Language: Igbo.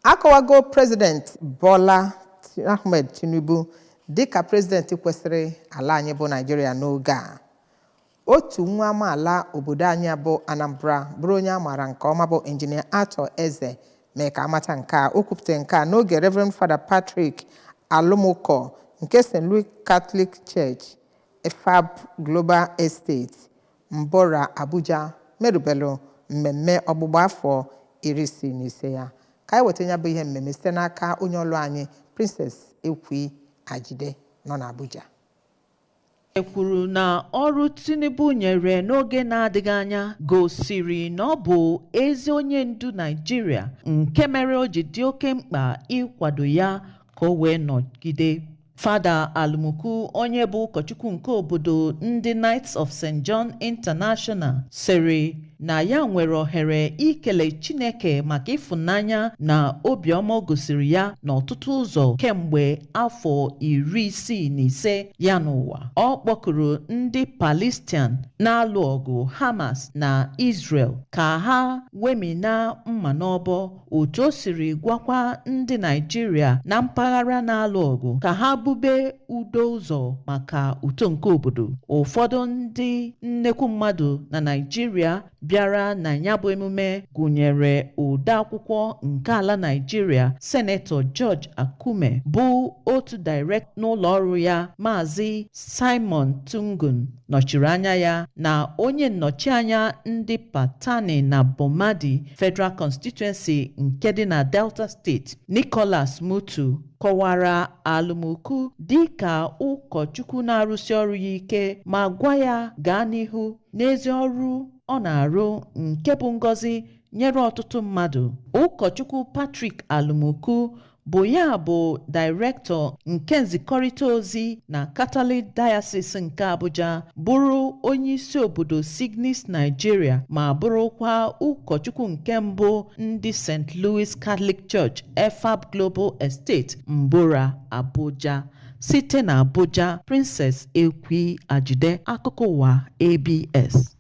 Akọwago Prezidenti Bola Ahmed Tinubu dịka prezidenti kwesịrị ala anyị bụ Naịjirịa n'oge a. Otu nwa amaala obodo anyị bụ Anambra, bụrụ onye a maara nke ọma, bụ Injinia Arthur Eze, mee ka amata nke a. O kwupụtara nke a n'oge Reverend Father Patrick Alumuko nke St. Louis Catholic Church, EFAB Global Estate, Mbora, Abuja, merubelu mmemme ọgbụgba afọ 65 ya. Ka anyị weta ya bụ ihe mmemme site n'aka onye ọlụ anyị, Princess Ekwi Ajide, nọ n'Abuja. E kwuru na ọrụ Tinubu nyere n'oge na-adịghị anya gosiri na ọ bụ ezi onye ndu Naịjirịa, nke mere o ji dị oke mkpa ịkwado ya ka o wee nọgide. Fada Alumuku, onye bụ ụkọchukwu nke obodo ndị Knights of St. John International, sịrị na ya nwere ohere ikele Chineke maka ịfụnanya na obiọma o gosiri ya n'ọtụtụ ụzọ kemgbe afọ 65 ya n'ụwa. Ọ kpọkuru ndị Palestine na-alụ ọgụ Hamas na Israel ka ha wemina mma n'ọbọ, otu o siri gwakwa ndị Naịjirịa na mpaghara na-alụ ọgụ ka ha bube udo ụzọ maka uto nke obodo. Ụfọdụ ndị nnekwu mmadụ na Naịjirịa bịara na ya bụ emume gụnyere odeakwụkwọ nke ala Naịjirịa, Senetọ George Akume, bụ otu director n'ụlọ ọrụ ya, Maazị Simon Tungun, nọchiri anya ya, na onye nnọchianya ndị Patani na Bomadi Federal Constituency nke dị na Delta Steeti, Nicholas Mutu, kọwara Alumuku dịka ụkọchukwu na-arụsi ọrụ ya ike ma gwa ya gaa n'ihu n'ezi ọrụ ọ na-arụ, nke bụ ngọzi nyere ọtụtụ mmadụ. Ụkọchukwu Patrick Alumuku bụ ya bụ director nke nzikọrịta ozi na Catholic Diocese nke Abuja, bụrụ onye isi obodo Signis Nigeria, ma bụrụkwa ụkọchukwu nke mbụ ndị St. Louis Catholic Church, EFAB Global Estate, Mbora, Abuja. Site na Abuja, Princess Ekwi Ajide, akụkọ ụwa ABS.